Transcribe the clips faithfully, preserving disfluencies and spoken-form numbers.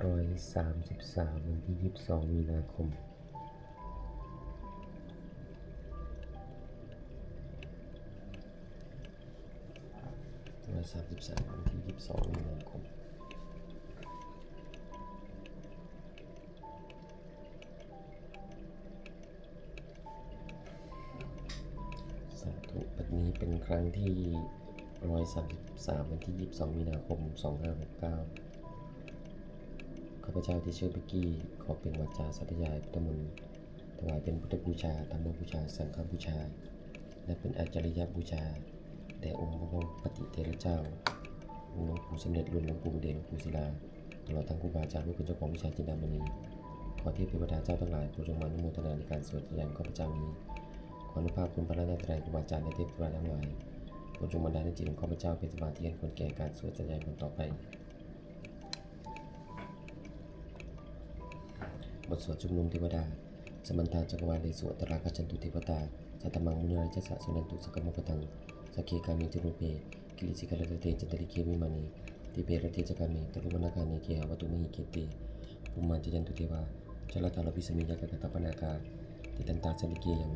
ร้อยสามสิบสาม วันที่ยี่สิบสอง มีนาคม ร้อยสามสิบสาม วันที่ยี่สิบสอง มีนาคม สาธุ บัดนี้เป็นครั้งที่ ร้อยสามสิบสาม วันที่ยี่สิบสอง มีนาคม สองห้าหกเก้า ข้าพเจ้าที่ชื่อเบกกี้ ขอเปล่งวาจาสาธยายพุทธมนต์ ถวายเป็นพุทธบูชา ธรรมบูชา สังฆบูชา และเป็นอาจาริยบูชา แด่องค์พระปฏิเถระเจ้า องค์หลวงปู่สมเด็จ หลวงปู่เดช หลวงปู่ศิลา ตลอดทั้งครูบาอาจารย์ผู้เป็นเจ้าของวิชาจินดามณี ขอเทพเทวดาเจ้าทั้งหลายโปรดจงมาอนุโมทนาในการสวดสาธยายของข้าพเจ้านี้ ขออนุภาพคุณพระรัตนตรัย ครูบาอาจารย์ และเทพเทวดาทั้งหลาย โปรดจงบันดาลให้จิตของข้าพเจ้าเป็นสมาธิอันควรแก่การสวดสาธยายมนต์ต่อไป บทสวดชุมนุมเทวดา Samantā cakkavāḷesu atrāgacchantu devatā, saddhammaṃ munirājassa suṇantu saggamokkhadaṃ. Sagge kāme ca rūpe girisikharataṭe cantalikkhe vimāne, dīpe raṭṭhe ca gāme taruvanagahane gehavatthumhi khette, bhummā cāyantu devā jalathalavisame yakkhagandhabbanāgā, tiṭṭhantā santike yaṃ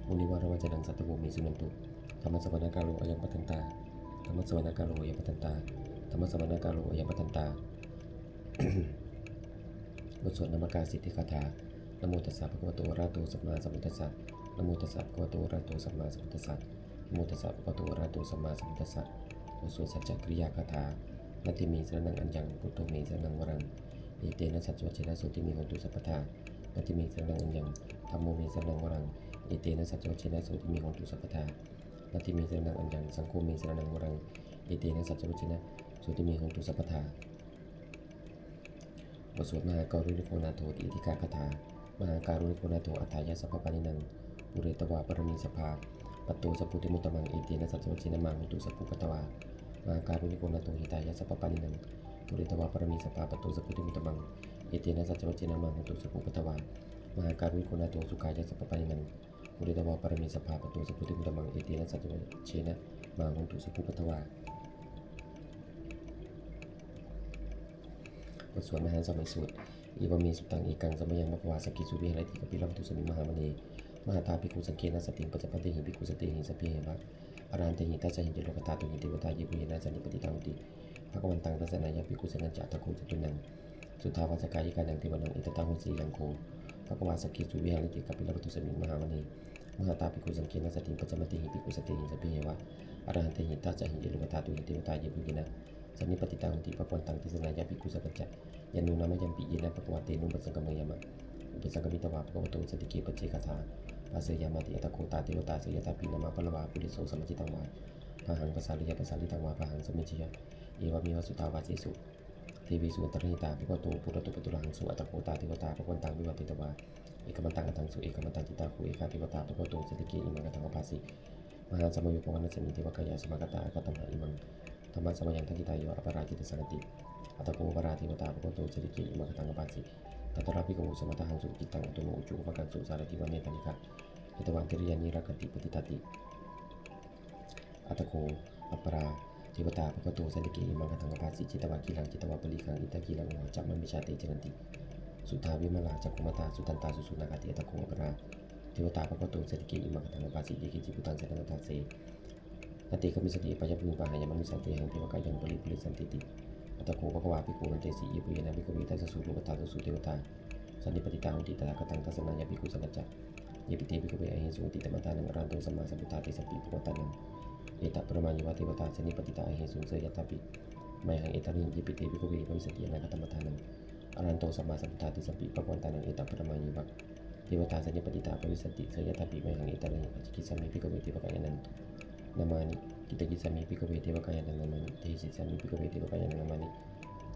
munivaravacanaṃ sādhavo me suṇantu. Dhammassavanakālo ayambhadantā. Dhammassavanakālo ayambhadantā. Dhammassavanakālo ayambhadantā. บทสวดนมการสิทธิคาถา Namo tassa bhagavato arahato sammāsambuddhassa. Namo tassa bhagavato arahato sammāsambuddhassa. Namo tassa bhagavato arahato sammāsambuddhassa. บทสวดสัจจกิริยาคาถา Natthi me saraṇaṃ aññaṃ, buddho me saraṇaṃ varaṃ, etena saccavajjena sotthi me hotu sabbadā. Natthi me saraṇaṃ aññaṃ, dhammo me saraṇaṃ varaṃ, etena saccavajjena sotthi me hotu sabbadā. Natthi me saraṇaṃ aññaṃ, saṅgho me saraṇaṃ varaṃ, etena saccavajjena sotthi me hotu sabbadā. บทสวดมหาการุณิโกนาโถติอาทิกาคาถา Mahākāruṇiko nātho atthāya sabbapāṇinaṃ, pūretvā pāramī sabbā patto sambodhimuttamaṃ, etena saccavajjena mā hontu sabbupaddavā. Mahākāruṇiko nātho hitāya sabbapāṇinaṃ, pūretvā pāramī sabbā patto sambodhimuttamaṃ, etena saccavajjena mā hontu sabbupaddavā. Mahākāruṇiko nātho sukhāya sabbapāṇinaṃ, pūretvā pāramī sabbā patto sambodhimuttamaṃ, etena saccavajjena mā hontu sabbupaddavā. บทสวดมหาสมัยสูตร Evamme sutaṃ. Ekaṃ samayaṃ bhagavā sakkesu viharati kapilavatthusmiṃ mahāvane mahatā bhikkhusaṅghena saddhiṃ pañcamattehi bhikkhusatehi sabbeheva arahantehi. Dasahi ca lokadhātūhi devatā yebhuyyena sannipatitā honti bhagavantaṃ dassanāya bhikkhusaṅghañca. Atha kho catunnaṃ suddhāvāsakāyikānaṃ devānaṃ etadahosi: Ayaṃ kho bhagavā sakkesu viharati kapilavatthusmiṃ mahāvane mahatā bhikkhusaṅghena saddhiṃ pañcamattehi bhikkhusatehi sabbeheva arahantehi. Dasahi ca lokadhātūhi devatā yebhuyyena sannipatitā honti bhagavantaṃ dassanāya bhikkhusaṅghañca. Yannūna mayampi yena bhagavā tenupasaṅkameyyāma, upasaṅkamitvā bhagavato santike paccekagāthā bhāseyyāmāti. Atha kho tā devatā seyyathāpi nāma balavā puriso sammiñjitaṃ vā bāhaṃ pasāreyya, pasāritaṃ vā bāhaṃ sammiñjeyya, evameva suddhāvāsesu devesu antarahitā bhagavato purato pāturahaṃsu. Atha kho tā devatā bhagavantaṃ abhivādetvā ekamantaṃ aṭṭhaṃsu. Ekamantaṃ ṭhitā kho ekā devatā bhagavato santike imaṃ gāthaṃ abhāsi: Mahāsamayo pavanasmiṃ devakāyā samāgatā, āgatamha imaṃ dhammasamayaṃ dakkhitāyo aparājitasaṅghanti. Atha kho aparā devatā bhagavato santike imaṃ gāthaṃ abhāsi: Tatra bhikkhavo samādahaṃsu cittaṃ attano ujukamakaṃsu, sārathīva nettāni gahetvā indriyāni rakkhanti paṇḍitāti. Atha kho aparā devatā bhagavato santike imaṃ gāthaṃ abhāsi: Chetvā khīlaṃ chetvā palighaṃ indakhīlaṃ ohaccamanejā, te caranti suddhā vimalā cakkhumatā sudantā susunāgāti. Atha kho aparā devatā bhagavato santike imaṃ gāthaṃ abhāsi: Ye keci buddhaṃ saraṇaṃ gatāse, na te gamissanti apāyabhūmiṃ, pahāya mānusaṃ dehaṃ devakāyaṃ paripūressantīti. Atha kho bhagavā bhikkhū āmantesi: Yebhuyyena bhikkhave dasasu lokadhātūsu devatā sannipatitā honti tathāgataṃ dassanāya bhikkhusaṅghañca. Yepi te bhikkhave ahesuṃ atītamaddhānaṃ arahanto sammāsambuddhā, tesampi bhagavantānaṃ etaparamāyeva devatā sannipatitā ahesuṃ, seyyathāpi mayhaṃ etarahi. Yepi te bhikkhave bhavissanti anāgatamaddhānaṃ arahanto sammāsambuddhā, tesampi bhagavantānaṃ etaparamāyeva devatā sannipatitā bhavissanti, seyyathāpi mayhaṃ etarahi. Ācikkhissāmi bhikkhave devakāyānaṃ nāmāni. Kittayissāmi bhikkhave devakāyānaṃ nāmāni. Desissāmi bhikkhave devakāyānaṃ nāmāni.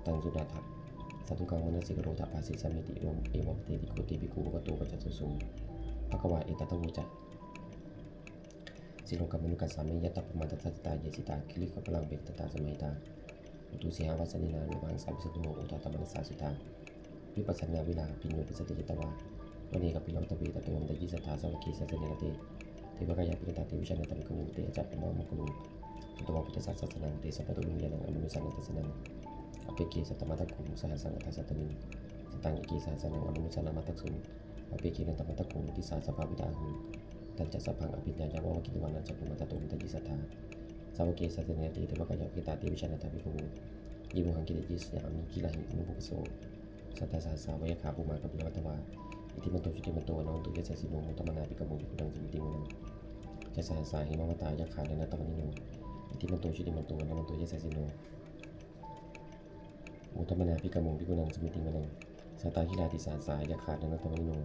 Taṃ suṇātha sādhukaṃ manasikarotha bhāsissāmīti. Evaṃ, evamādikkhitvā te bhikkhū bhagavato paccassosuṃ. Bhagavā etadavoca: Silokamanukassāmi, yattha bhummā tadassitā; ye sitā girigabbharaṃ, pahitattā samāhitā. Puthū sīhāva sallīnā, lomahaṃsābhisambhuno; odātamanasā suddhā, vippasannamanāvilā. Bhiyyo pañcasate ñatvā, vane kāpilavatthave; tato āmantayi satthā, sāvake sāsane rate. Devakāyā abhikkantā, te vijānātha bhikkhavo; te ca ātappamakaruṃ, sutvā buddhassa sāsanaṃ. Tesampāturahu ñāṇaṃ, amanussāna dassanaṃ; Appeke satamaddakkhuṃ, sahassaṃ atha sattariṃ. Sataṃ eke sahassānaṃ, amanussānamaddasuṃ. Appekenantamaddakkhuṃ, disā sabbā phuṭā ahuṃ. Tañca sabbaṃ abhiññāya, vavakkhitvāna cakkhumā, tato āmantayi satthā. Sāvake sāsane rate, devakāyā upavhayantā, te vijānātha bhikkhavo, ye vohaṃ kittayissāmi, girāhi anupubbaso. Sattasahassā va yakkhā, bhummā kāpilavatthavā, iddhimanto jutimanto, vaṇṇavanto yasassino, modamānā abhikkāmuṃ, bhikkhūnaṃ samitiṃ vanaṃ. Chasahassā hemavatā, yakkhā nānattavaṇṇino, iddhimanto jutimanto, vaṇṇavanto yasassino, modamānā abhikkāmuṃ, bhikkhūnaṃ samitiṃ vanaṃ. Sātāgirā tisahassā, yakkhā nānattavaṇṇino,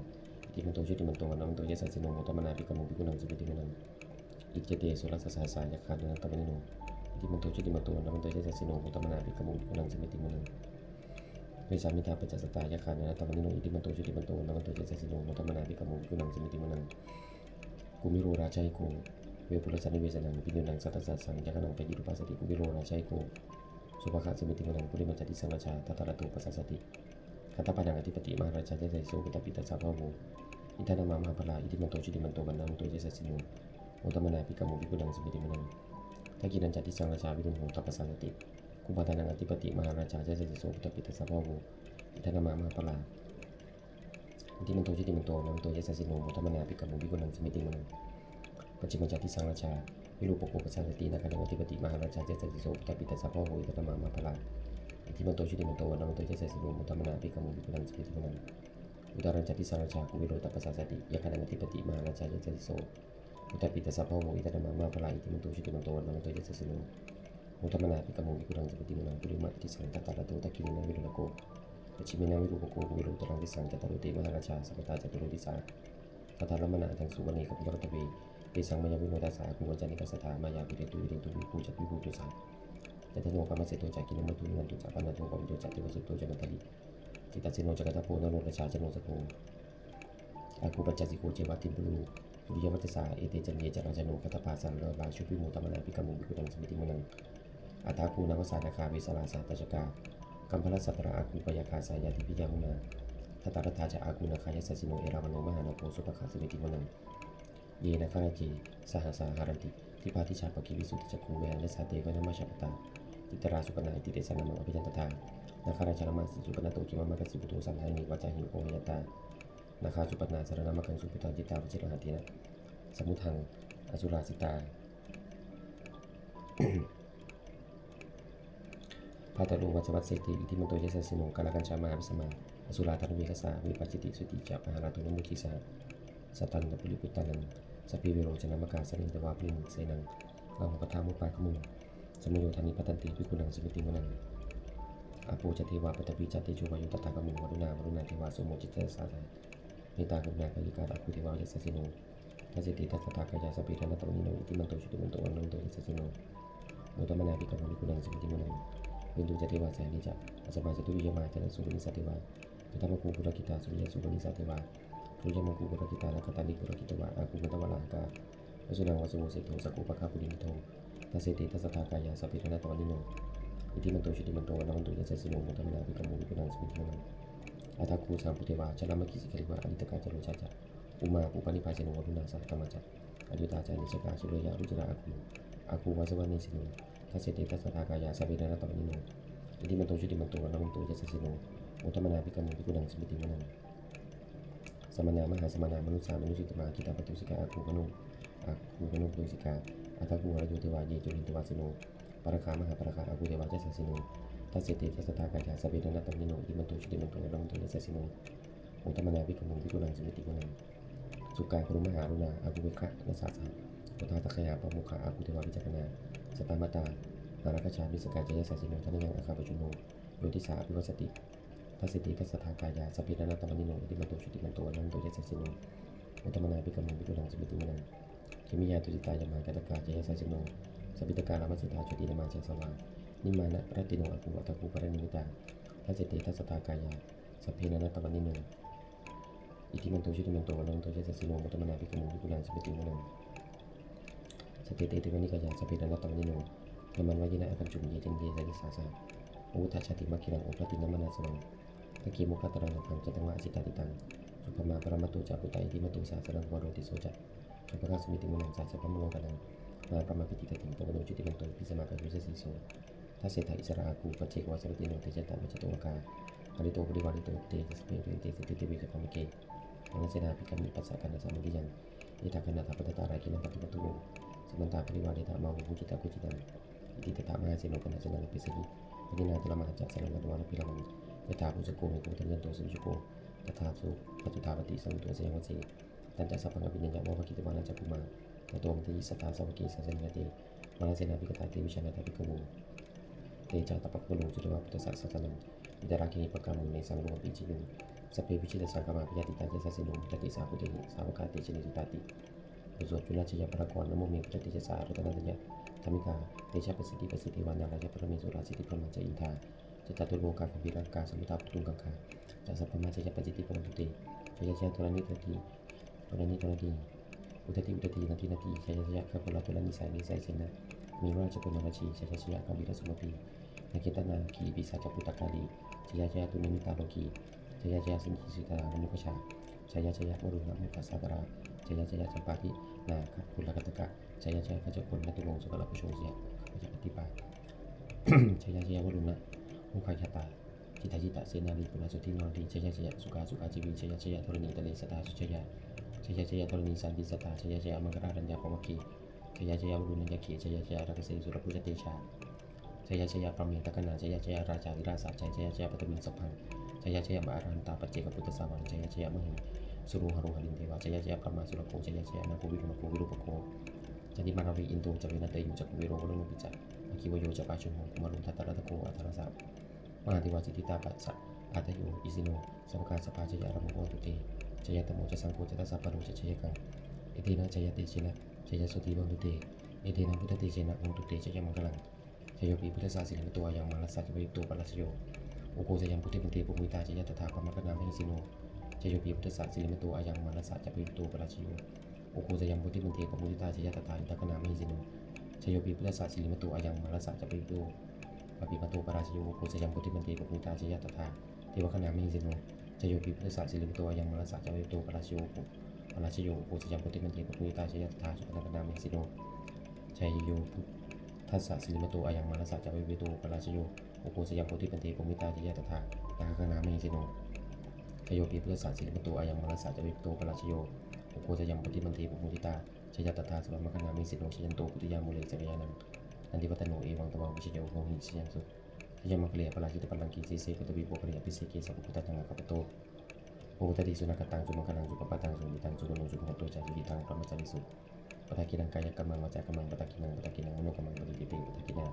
iddhimanto jutimanto, vaṇṇavanto yasassino, modamānā abhikkāmuṃ, bhikkhūnaṃ samitiṃ vanaṃ. Iccete soḷasasahassā, yakkhā nānattavaṇṇino, iddhimanto jutimanto, vaṇṇavanto yasassino, modamānā abhikkāmuṃ, bhikkhūnaṃ samitiṃ vanaṃ. Vessāmittā pañcasatā, yakkhā nānattavaṇṇino, iddhimanto jutimanto, vaṇṇavanto yasassino, modamānā abhikkāmuṃ, bhikkhūnaṃ samitiṃ vanaṃ. Kumiro rājagahiko, vepullassa nivesanaṃ, bhiyyo naṃ satasahassaṃ, yakkhānaṃ payirupāsati. Kumiro rājagahiko, sopāga samitiṃ vanaṃ. Purimañca disaṃ rājā, dhataraṭṭho pasāsati. Gandhabbānaṃ ādhipati, mahārājā yasassi so. Puttāpi tassa bahavo, indanāmā mahabbalā, iddhimanto jutimanto, vaṇṇavanto yasassino, modamānā abhikkāmuṃ, bhikkhūnaṃ samitiṃ vanaṃ. Dakkhiṇañca disaṃ rājā, virūḷho tappasāsati. Kumbhaṇḍānaṃ ādhipati, mahārājā yasassi so. Puttāpi tassa bahavo, indanāmā mahabbalā, iddhimanto jutimanto, vaṇṇavanto yasassino, modamānā abhikkāmuṃ, bhikkhūnaṃ samitiṃ vanaṃ. Pacchimañca disaṃ rājā, virūpakkho pasāsati. Nāgānaṃ ādhipati, mahārājā yasassi so. Puttāpi tassa bahavo, indanāmā mahabbalā, iddhimanto jutimanto, vaṇṇavanto yasassino, modamānā abhikkāmuṃ, bhikkhūnaṃ samitiṃ vanaṃ. Uttarañca disaṃ rājā, kuvero tappasāsati. Yakkhānaṃ ādhipati, mahārājā yasassi so. Puttāpi tassa bahavo, indanāmā mahabbalā, iddhimanto jutimanto, vaṇṇavanto yasassino, modamānā abhikkāmuṃ, bhikkhūnaṃ samitiṃ vanaṃ. Purimaṃ disaṃ dhataraṭṭho, dakkhiṇena virūḷhako, pacchimena virūpakkho, kuvero uttaraṃ disaṃ. Cattāro te mahārājā, samantā caturo disā, daddallamānā aṭṭhaṃsu, vane kāpilavatthave. Tesaṃ māyāvino dāsā, āgū vañcanikā saṭhā, māyā kuṭeṇḍu veṭeṇḍunti, viṭū ca viṭuṭo saha. Candano kāmaseṭṭho ca, kinnughaṇḍu nighaṇḍu ca, panādo opamañño ca, devasūto ca mandalī, cittaseno ca gandhabbo, naḷorājā janosabho, āgū pañcasikho ceva, timbarū suriyavaccasā. Ete caññe ca rājāno, gandhabbā saha rājubhi, modamānā abhikkāmuṃ, bhikkhūnaṃ samitiṃ vanaṃ. Athāgū nābhasā nāgā, vesālā sahatacchakā, kambalassatarā āgū, pāyāgā saha ñātibhi, yāmunā dhataraṭṭhā ca āgū, nāgā yasassino, erāvaṇo mahānāgo, sopāga samitiṃ vanaṃ. Ye nāgarāje sahasā haranti, dibbā dijā pakkhi visuddhacakkhū, vehāyasā te vanamajjhapattā, citrā supaṇṇā iti tesa nāmaṃ. Abhayantadā nāgarājānamāsi, supaṇṇato khemamakāsi buddho, saṇhāhi vācāhi upavhayantā, nāgā supaṇṇā saraṇamakaṃsu buddhaṃ. Jitā vajirahatthena, samuddaṃ asurā sitā, bhātaro vāsavassete, iddhimanto yasassino, kālakañjā mahābhismā, asurā dānaveghasā, vepacitti sucitti ca, pahārādo namucī saha. Satañca baliputtānaṃ, sabbe verocanāmakā, sannayhitvā baliṃ senaṃ, rāhubhaddamupāgamuṃ, samayodāni bhaddante, bhikkhūnaṃ samitiṃ vanaṃ. Āpo ca devā paṭhavī ca, tejo vāyo tadāgamuṃ, varuṇā vāruṇā devā, somo ca yasasā saha. Mettākaruṇākāyikā, āgū devā yasassino, dasete dasadhā kāyā, sabbe nānattavaṇṇino, iddhimanto jutimanto, vaṇṇavanto yasassino, modamānā abhikkāmuṃ, bhikkhūnaṃ samitiṃ vanaṃ. Veṇḍū ca devā sahalī ca, asamā ca duve yamā, candano ca sūpanisā devā, candamāgū purakkhitā, suriyassūpanisā devā, suriyamāgū purakkhitā, nakkhattāni purakkhitvā, āgū mandavalāhakā, vasūnaṃ vāsavo seṭṭho, sakkopāga purindado. Dasete dasadhā kāyā, sabbe nānattavaṇṇino, iddhimanto jutimanto, vaṇṇavanto yasassino, modamānā abhikkāmuṃ, bhikkhūnaṃ samitiṃ vanaṃ. Athāgū sahabhū devā, jalamaggisikhāriva, ariṭṭhakā ca rojā ca, ummāpupphanibhāsino, varuṇā sahadhammā ca, accutā ca anejakā, sūleyyarucirā āgū, āgū vāsavanesino. Dasete dasadhā kāyā, sabbe nānattavaṇṇino, iddhimanto jutimanto, vaṇṇavanto yasassino, modamānā abhikkāmuṃ, bhikkhūnaṃ samitiṃ vanaṃ. Samānā mahāsamānā, mānusā mānusuttamā, khiḍḍāpadūsikā āgū, mano āgū manopadūsikā, athāgū harayo devā, ye ca lohitavāsino, pāragā mahāpāragā, āgū devā yasassino. Dasete dasadhā kāyā, sabbe nānattavaṇṇino, iddhimanto jutimanto, vaṇṇavanto yasassino, modamānā abhikkāmuṃ, bhikkhūnaṃ samitiṃ vanaṃ. Sukkā karumhā aruṇā, āgū veghanasā saha, odātagayhā pāmokkhā, āgū devā vicakkhaṇā. Sadāmattā hāragajā, missakā ca yasassino, thanayaṃ āga pajjunno, yo disā abhivassati. Dasete dasadhā kāyā, sabbe nānattavaṇṇino, iddhimanto jutimanto, vaṇṇavanto yasassino, modamānā abhikkāmuṃ, bhikkhūnaṃ samitiṃ vanaṃ. Khemiyā tusitā yāmā, kaṭṭhakā ca yasassino, lambitakā lāmaseṭṭhā, jotināmā ca āsavā, nimmānaratino āgū, athāgū paranimmitā. Dasete dasadhā kāyā, sabbe nānattavaṇṇino, iddhimanto jutimanto, vaṇṇavanto yasassino, modamānā abhikkāmuṃ, bhikkhūnaṃ samitiṃ vanaṃ. Saṭṭhete devanikāyā, sabbe nānattavaṇṇino, brahmavāyena āgañchuṃ, ye caññe sadisā saha, pavutthajātimakkhīlaṃ, oghatiṇṇamanāsavaṃ, dakkhemoghataraṃ nāgaṃ, candaṃva asitātitaṃ, subrahmā paramatto ca, puttā iddhimato saha, sanaṅkumāro tisso ca, sopāga samitiṃ vanaṃ. Sahassabrahmalokānaṃ, mahābrahmābhitiṭṭhatiṃ, paveno jutimanto, bhismākāyo yasassi so. Dasettha issarā āgū paccekavasavattino, te ca tattha majjhato āgā hārito parivārito. Te ca sabbe pūjite saddhiṃ devānaṃ mahākāruṇিকে. Mārasenā abhikkāmi passa kaṇhassa mandiyaṃ, etha gaṇhatha bandhatha rāgena bandhamatthu vo. Samantā parivāretha mā vo muñcittha koci naṃ. Iti tattha mahāseno kaṇhasenaṃ apesayi, pāṇinā talamāhacca saraṃ katvāna bheravaṃ. Yathā pāvussako megho thanayanto savijjuko, tadā so paccudāvatti saṅkuddho asayaṃvase. Tañca sabbaṃ abhiññāya vavakkhitvāna cakkhumā, tato āmantayi satthā sāvake sāsane rate. Mārasenā abhikkantā te vijānātha bhikkhavo, te ca ātappamakaruṃ sutvā buddhassa sāsanaṃ. Vītarāgehi pakkāmuṃ nesaṃ lomampi iñjayuṃ. Sabbe vijitasaṅgāmā bhayātītā yasassino, muditatā saha bhūtehi sāvakā te janesutāti. บทสวดจุลชัยปกรณ์ Namo me buddhatejasā ratanattayadhammikā, tejapasiddhi pasīdevā nārāyaparamesurā siddhibrahmā ca indā ca catulokā kumbhīrakā samuddā bhūtuṃ gaṅgā ca sabrahmā jayapasiddhi bhavantu te. Jaya jaya dharaṇi dharaṇī, dharaṇi dharaṇī, udadhi udadhī, nadi nadī, jaya jaya gaganatalanisaya nisaya sena, meru rājjabala narajī, jaya jaya gambhīra sumeru nāgendanāgī pisāca bhūtakālī, jaya jaya dunnimittarogī, jaya jaya siddhisattā manogarā, jaya jaya varuṇṇamukhasāgarā, jaya jaya campādināgakulagantaka, jaya jaya gajjagonnaturaṅga sukarabhujaṅga, jaya jaya varuṇṇamukhayātrā, jita jita senārī puna suddhi naradī, jaya jaya sukhā sukhā jīvī, jaya jaya dharaṇītale sadā sujayā, jaya jaya dharaṇī santi sadā, jaya jaya maṅkararājaguṇavagge, jaya jaya varuṇṇayakkhe, jaya jaya rakkhase surabhujatejā, jaya jaya brahmendagaṇā, jaya jaya rājādhirāja sājjaya, jaya jaya paṭhaviṃ sabbaṃ, jaya jaya arahantā paccekabuddhasāvaṃ, jaya jaya mahesuro haro harindevā, jaya jaya brahmā surakkho, jaya jaya nāgo viruḷhako virūpakkho, candimā ravi indo ca venateyyo ca kuvero varuṇopi ca, aggi vāyo ca pājuṇho kumāro dhataraṭṭhako, aṭṭhārasa mahādevā siddhitāpasa-ādayo, isino sāvakā sabbā jaya rāmo bhavantu te. Jaya dhammo ca saṅgho ca dasapālo ca jayakaṃ, etena jayatejena jayasotthī bhavantu te. Etena buddhatejena bhavantu te jayamaṅgalaṃ. Jayopi buddhassa sirīmato ayaṃ mārassa ca bhayasotto parājayo, ugghosayuṃ bodhimaṇḍe pamoditā jaya tadā brahmagaṇā mahesino. Jayopi buddhassa sirīmato ayaṃ mārassa ca bhayasotto parājayo, ugghosayuṃ bodhimaṇḍe pamoditā jaya tadā indagaṇā mahesino. Jayopi buddhassa sirīmato ayaṃ mārassa ca bhayasotto pāpimato parājayo, ugghosayuṃ bodhimaṇḍe pamoditā jaya tadā devagaṇā mahesino. Jayopi buddhassa sirīmato ayaṃ mārassa ca bhayasotto parājayo, parājayo, ugghosayuṃ bodhimaṇḍe pamoditā jaya tadā supaṇṇagaṇā mahesino. Jayo buddhassa sirīmato ayaṃ mārassa ca bhayasotto parājayo, ugghosayuṃ bodhimaṇḍe pamoditā jaya tadā nāgagaṇā mahesino. Jayopi buddhassa sirīmato ayaṃ mārassa ca bhayasotto parājayo, ugghosayuṃ bodhimaṇḍe pamoditā jaya tadā sabrahmagaṇā mahesino. Jayanto bodhiyā mūle sakyānaṃ nandivaḍḍhano, evaṃ tvaṃ vijayo hohi jayassu jayamaṅgale. Aparājitapallaṅke sīse paṭhavipokkhare abhiseke sabbabuddhānaṃ aggappatto pamodati. Sunakkhattaṃ sumaṅgalaṃ supabhātaṃ suhuṭṭhitaṃ sukhaṇo sumuhutto ca suyiṭṭhaṃ brahmacārisu. Padakkhiṇaṃ kāyakammaṃ vācākammaṃ padakkhiṇaṃ padakkhiṇaṃ manokammaṃ paṇidhī te padakkhiṇā.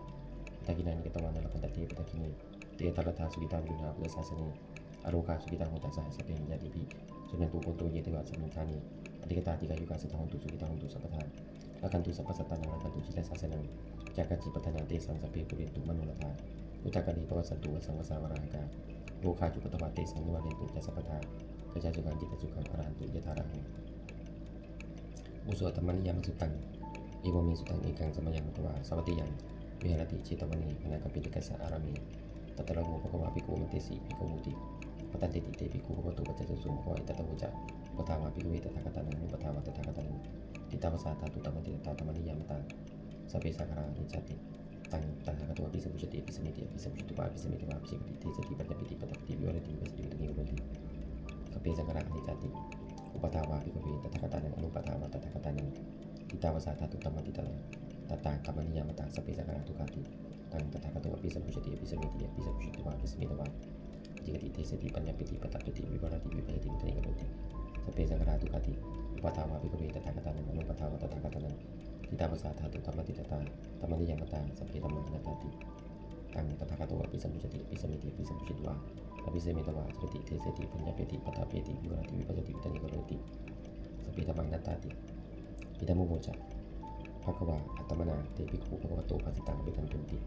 Padakkhiṇāni katvāna labhantatthe padakkhiṇe. Te atthaladdhā sukhitā viruḷhā buddhasāsane, arogā sukhitā hotha saha sabbehi ñātibhi. Suṇantu bhonto ye devā asmiṃ ṭhāne adhigatā dīghāyukā sadā hontu sukhitā hontu sabbadā. Rakkhantu sabbasattānaṃ rakkhantu jirasāsanaṃ. Yā kāci patthanā tesaṃ sabbe pūrentu manorathā. Yuttakāle pavassantu vassaṃ vassā valāhakā. Rogā cupaddavā tesaṃ nivārentu ca sabbadā. Kāyāsukhaṃ cittisukhaṃ arahantu yathārahaṃ. บทสวด Dhammaniyāmasuttaṃ. Evaṃ me sutaṃ. Ekaṃ samayaṃ bhagavā sāvatthiyaṃ viharati jetavane anāthapiṇḍikassa ārāme. Tatra kho bhagavā bhikkhū āmantesi bhikkhavoti. Bhadanteti te bhikkhū bhagavato paccassosuṃ. Bhagavā etadavoca. Uppādā vā bhikkhave tathāgatānaṃ anuppādā vā tathāgatānaṃ, ṭhitāva sā dhātu dhammaṭṭhitatā dhammaniyāmatā, sabbe saṅkhārā aniccāti. Taṃ tathāgato abhisambujjhati abhisameti, abhisambujjhitvā abhisametvā ācikkhati deseti paññapeti paṭṭhapeti vivarati vibhajati paṭṭhānīkaroti. Sabbe saṅkhārā aniccāti. Uppādā vā bhikkhave tathāgatānaṃ anuppādā vā tathāgatānaṃ, ṭhitāva sā dhātu dhammaṭṭhitatā dhammaniyāmatā, sabbe saṅkhārā dukkhāti. Taṃ tathāgato abhisambujjhati abhisameti, abhisambujjhitvā abhisametvā ācikkhati deseti paññapeti paṭṭhapeti vivarati vibhajati paṭṭhānīkaroti. Sabbe saṅkhārā dukkhāti. Uppādā vā bhikkhave tathāgatānaṃ anuppādā vā tathāgatānaṃ, ṭhitāva sā dhātu dhammaṭṭhitatā dhammaniyāmatā, sabbe dhammā anattāti. Taṃ tathāgato abhisambujjhati abhisameti, abhisambujjhitvā abhisametvā ācikkhati deseti paññapeti paṭṭhapeti vivarati vibhajati paṭṭhānīkaroti. Sabbe dhammā anattāti. Idamavoca bhagavā. Attamanā te bhikkhū bhagavato bhāsitaṃ abhinandunti.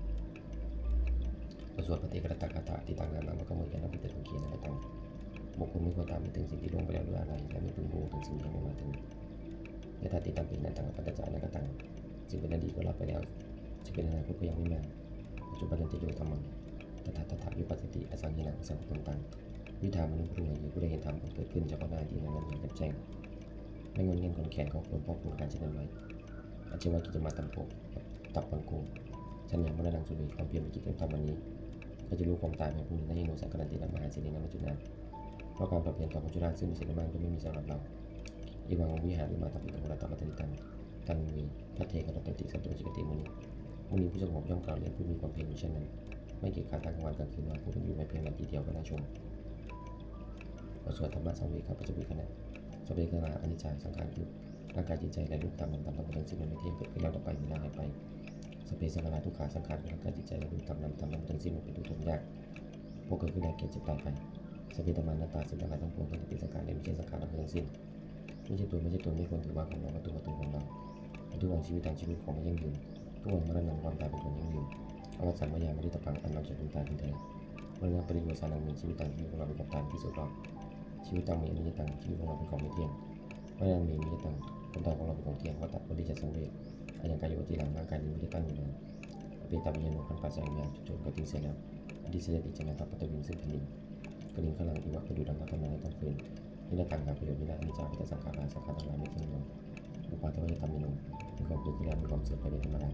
บทสวดภัทเทกรัตตคาถา Atītaṃ nānvāgameyya, nappaṭikaṅkhe anāgataṃ. บุคคลไม่ควรถามให้ถึงสิ่งที่ล่วงไปแล้วหรืออาลัย และไม่พึงพะวงถึงสิ่งที่ยังไม่มาถึง Yadatītaṃ pahinantaṃ appattañca anāgataṃ. สิ่งเป็นอดีตก็ละไปแล้ว สิ่งเป็นอนาคตก็ยังไม่มา Paccuppannañca yo dhammaṃ tattha tattha vipassati, asaṃhiraṃ asaṅkuppaṃ taṃ viddhā manubrūhaye. ผู้ใดเห็นธรรมอันเกิดขึ้นเฉพาะหน้าที่นั้นๆ อย่างแจ่มแจ้ง ไม่ง่อนแง่นคลอนแคลน เขาควรพอกพูนการเช่นนั้นไว้ Ajjeva kiccamātappo, tappaṃ ko Thaññamaraṇaṃ suve, ความเพียรเป็นกิจที่ต้องทำวันนี้ ก็จะรู้ความตายแม้พรุ่งนี้ Na hi no saṅgaraṇti mahāsenena maccunā, เพราะการผัดเพี้ยนต่อมัจจุราชซึ่งมีเสนามากย่อมไม่มีสำหรับเรา Evaṃ vihārimātāpiṃ kaho rakkhaṃ bandhāmi taṃ, taṃ ve bhaddekarattoti santo ācikkhate muni. มุนีผู้สงบย่อมกล่าวเรียกผู้มีความเพียรอยู่เช่นนั้น ไม่เกียจคร้านทั้งกลางวันกลางคืนว่า ผู้เป็นอยู่ไม่เพียงราตรีเดียวก็น่าชม บทสวดธัมมสังเวคปัจจเวกขณะ Sabbe saṅkhārā aniccā, สังขารคือร่างกายจิตใจและรูปธรรมนามธรรมทั้งหมดทั้งสิ้นมันไม่เที่ยง เกิดขึ้นแล้วดับไป มีแล้วหายไป Sabbe saṅkhārā dukkhā, สังขารคือร่างกายจิตใจและรูปธรรมนามธรรมทั้งหมดทั้งสิ้นมันเป็นทุกข์ทนยาก เพราะเกิดขึ้นแล้วแก่เจ็บตายไป Sabbe dhammā anattā, สิ่งทั้งหลายทั้งปวงทั้งที่เป็นสังขารและไม่ใช่สังขารทั้งหมดทั้งสิ้น ไม่ใช่ตัวไม่ใช่ตน ไม่ควรถือว่าของเรา matthu matthu ของเรา Addhuvaṃ jīvitaṃ, ชีวิตของไม่ยั่งยืน Dhuvaṃ maraṇaṃ, ความตายเป็นของยั่งยืน Avassaṃ mayā maritabbaṃ, อันเราจะพึงตายเป็นแท้ Maraṇapariyosānaṃ me, ชีวิตตายชีวิตของเราเป็นของตายที่สุดรอบ Jīvitaṃ me aniyataṃ, ชีวิตของเราเป็นของไม่เที่ยง Maraṇaṃ me niyataṃ, ความตายของเราเป็นของเที่ยง Vata, ควรที่จะสังเวช Ayaṃ kāyo aciraṃ, ร่างกายนี้ไม่ได้ตั้งอยู่นาน Apetaviññāṇo, ครั้นปราศจากวิญญาณ โจรก็ทิ้งเสียแล้ว Adhisessati janapathaviṃ, ซึ่งแผ่นดิน Kaliṅgaraṃ iva, ประดุจดังผ้าขาวม้าอันต้องฟืน Niratthaṃ, หาประโยชน์มิได้ Aniccā vata saṅkhārā, สังขารทั้งหลายไม่เที่ยงแน่นอน Uppādavayadhammino, มีความเกิดขึ้นแล้วมีความเสื่อมไปเป็นธรรมดา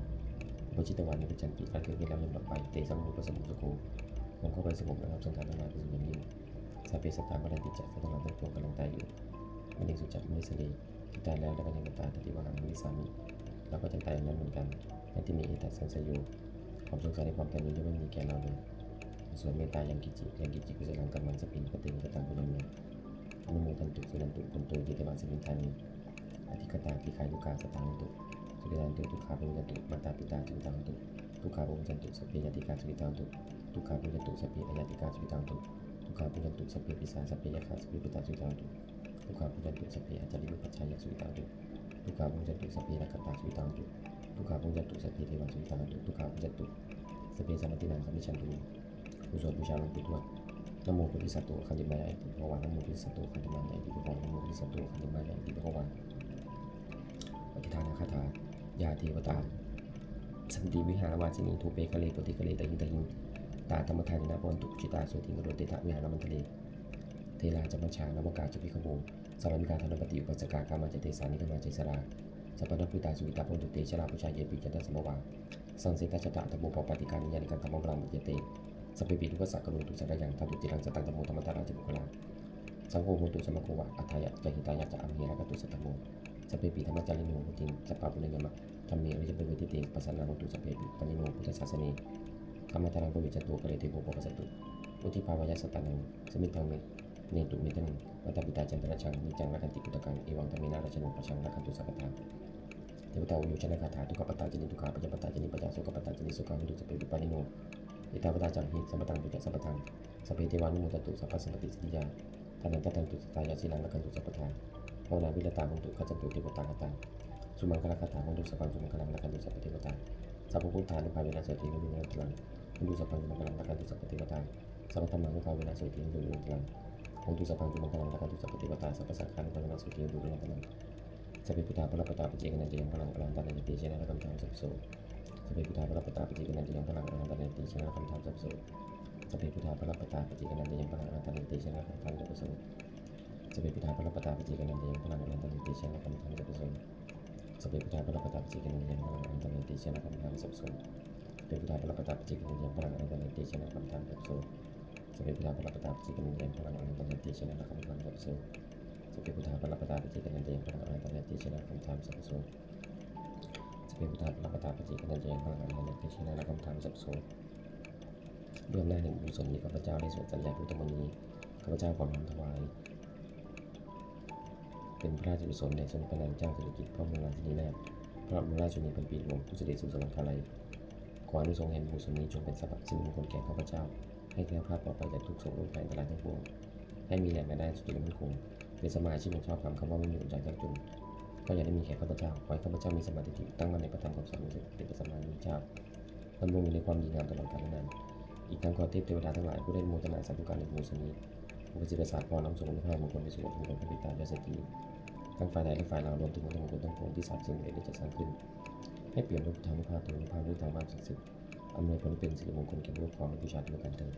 Uppajjitvā nirujjhanti, ครั้นเกิดขึ้นแล้วย่อมดับไป Tesaṃ vūpasamo sukho, ความเข้าไปสงบระงับสังขารทั้งหลายเป็นสุขอย่างยิ่ง Sabbe sattā maranti ca, สัตว์ทั้งหลายทั้งปวงกำลังตายอยู่ Mariṃsu ca marissare, ที่ตายแล้วและก็ยังจะตาย Tathevāhaṃ marissāmi, เราก็จะตายอย่างนั้นเหมือนกัน Natthi me ettha saṃsayo, ความสงสัยในความตายนี้ย่อมไม่มีแก่เราเลย สวดเมตตา Yaṃ kiñci, yaṃ kiñci kusalaṃ kammaṃ sabbehi katehi kataṃ puññaṃ no anumodantu, suṇantu bhonto ye devā asmiṃ ṭhāne adhigatā dīghāyukā sadā hontu sukhitattā hontu. Dukkhā pamuñcantu, mātā pitā sukhitā hontu, dukkhā pamuñcantu, sabbe ñātikā sukhitā hontu, dukkhā pamuñcantu, sabbe aññātikā sukhitā hontu, dukkhā pamuñcantu, sabbe pisā sabbe yakkhā sabbe petā sukhitā hontu, dukkhā pamuñcantu, sabbe ācariyupajjhāyā sukhitā hontu, dukkhā pamuñcantu, sabbe nakkhattā sukhitā hontu, dukkhā pamuñcantu, sabbe devā sukhitā hontu, dukkhā pamuñcantu, sabbe sampattīnaṃ samijjhantu me. บทสวดบูชาหลวงปู่ทวด Namo bodhisatto āgantimāya iti bhagavā. Namo bodhisatto āgantimāya iti bhagavā. Namo bodhisatto āgantimāya iti bhagavā. Pattidānagāthā. Yā devatā santi vihāravāsinī, thūpe ghare bodhighare tahiṃ tahiṃ, tā dhammadānena bhavantu pūjitā, sotthiṃ karontedha vihāramaṇḍale. Therā ca majjhā navakā ca bhikkhavo, sārāmikā dānapatī upāsakā, gāmā ca desā nigamā ca issarā, sappāṇabhūtā sukhitā bhavantu te. Jalābujā yepi ca aṇḍasambhavā, saṃsedajātā athavopapātikā, niyyānikaṃ dhammavaraṃ paṭicca te, sabbepi dukkhassa karontu saṅkhayaṃ. Ṭhātu ciraṃ sataṃ dhammo dhammaddharā ca puggalā, saṅgho hotu samaggo va, atthāya ca hitāya ca. Amhe rakkhatu saddhammo, sabbepi dhammacārino, vuḍḍhiṃ sampāpuṇeyyāma, dhamme ariyappavedite. Pasannā hontu sabbepi, pāṇino buddhasāsane, dhammaddharānaṃ pavecchanto, kāle devo pavassatu, vuḍḍhibhāvāya sattānaṃ. Samiddhaṃ me netu medaniṃ, mātā pitā ca atrajaṃ, niccaṃ rakkhanti puttakaṃ, evaṃ dhammena rājāno, pajaṃ rakkhantu sabbadā. Devatāuyyojanagāthā. Dukkhappattā ca niddukkhā, bhayappattā ca nibbhayā, sokappattā ca nissokā, hontu sabbepi pāṇino. Ettāvatā ca amhehi, sambhataṃ puññasampadaṃ, sabbe devānumodantu, sabbasampattisiddhiyā. Dānaṃ dadantu saddhāya, sīlaṃ rakkhantu sabbadā, bhāvanābhiratā hontu, gacchantu devatāgatā. Sumaṅgalagāthā. Hotu sabbaṃ sumaṅgalaṃ, rakkhantu sabbadevatā, sabbabuddhānubhāvena, sotthī hontu nirantaraṃ, hotu sabbaṃ sumaṅgalaṃ, rakkhantu sabbadevatā, sabbadhammānubhāvena, sotthī hontu nirantaraṃ, hotu sabbaṃ sumaṅgalaṃ, rakkhantu sabbadevatā, sabbasaṅghānubhāvena, sotthī hontu nirantaraṃ. Sabbe buddhā balappattā, paccekānañca yaṃ balaṃ, arahantānañca tejena, rakkhaṃ bandhāmi sabbaso. Sabbe buddhā balappattā, paccekānañca yaṃ balaṃ, arahantānañca tejena, rakkhaṃ bandhāmi sabbaso. Sabbe buddhā balappattā, paccekānañca yaṃ balaṃ, arahantānañca tejena, rakkhaṃ bandhāmi sabbaso. Sabbe buddhā balappattā, paccekānañca yaṃ balaṃ, arahantānañca tejena, rakkhaṃ bandhāmi sabbaso. Sabbe buddhā balappattā, paccekānañca yaṃ balaṃ, arahantānañca tejena, rakkhaṃ bandhāmi sabbaso. Sabbe buddhā balappattā, paccekānañca yaṃ balaṃ, arahantānañca tejena, rakkhaṃ bandhāmi sabbaso. Sabbe buddhā balappattā, paccekānañca yaṃ balaṃ, arahantānañca tejena, rakkhaṃ bandhāmi sabbaso. Sabbe buddhā balappattā, paccekānañca yaṃ balaṃ, arahantānañca tejena, rakkhaṃ bandhāmi sabbaso. Sabbe buddhā balappattā, paccekānañca yaṃ balaṃ, arahantānañca tejena, rakkhaṃ bandhāmi sabbaso. ด้วยอำนาจแห่งบุญกุศลนี้ ข้าพเจ้าได้สวดสาธยายพุทธมนต์นี้ ข้าพเจ้าขอน้อมถวาย เป็นพระราชกุศลแด่สมเด็จพระนางเจ้าสิริกิติ์ พระบรมราชินีนาถ พระบรมราชชนนีพันปีหลวง ผู้เสด็จสู่สวรรคาลัย ขออานิสงส์แห่งบุญกุศลนี้จงเป็นทรัพย์สิริมงคลแก่ข้าพเจ้า ให้แคล้วคลาดปลอดภัยจากทุกข์โศกโรคภัยอันตรายทั้งปวง ให้มีแหล่งรายได้สุจริตมั่นคง เป็นสัมมาอาชีพอันชอบธรรม คำว่าไม่มีอดอยากยากจน ก็อย่าได้มีแก่ข้าพเจ้า ขอให้ข้าพเจ้ามีสัมมาทิฏฐิ ตั้งมั่นในพระธรรมคำสอนของสมเด็จพระสัมมาสัมพุทธเจ้า ดำรงอยู่ในความดีงามตลอดกาลนาน อีกทั้งขอเทพเทวดาทั้งหลายผู้ได้อนุโมทนาสาธุการในบุญกุศลนี้ โปรดประสิทธิ์ประสาทพรนำส่งอนุภาพมงคลไปสู่วัตถุมงคลพระปิดตาด้วยเสถียร ทั้งฝ่ายไทยและฝ่ายลาว รวมถึงวัตถุมงคลทั้งปวงที่สาบสูญหรือได้จัดสร้างขึ้น ให้เปี่ยมด้วยพุทธานุภาพ เทวานุภาพ ด้วยธรรมานุภาพศักดิ์สิทธิ์ อำนวยผลให้เป็นสิริมงคลแก่ผู้ครอบครองและบูชาด้วยกันเทอญ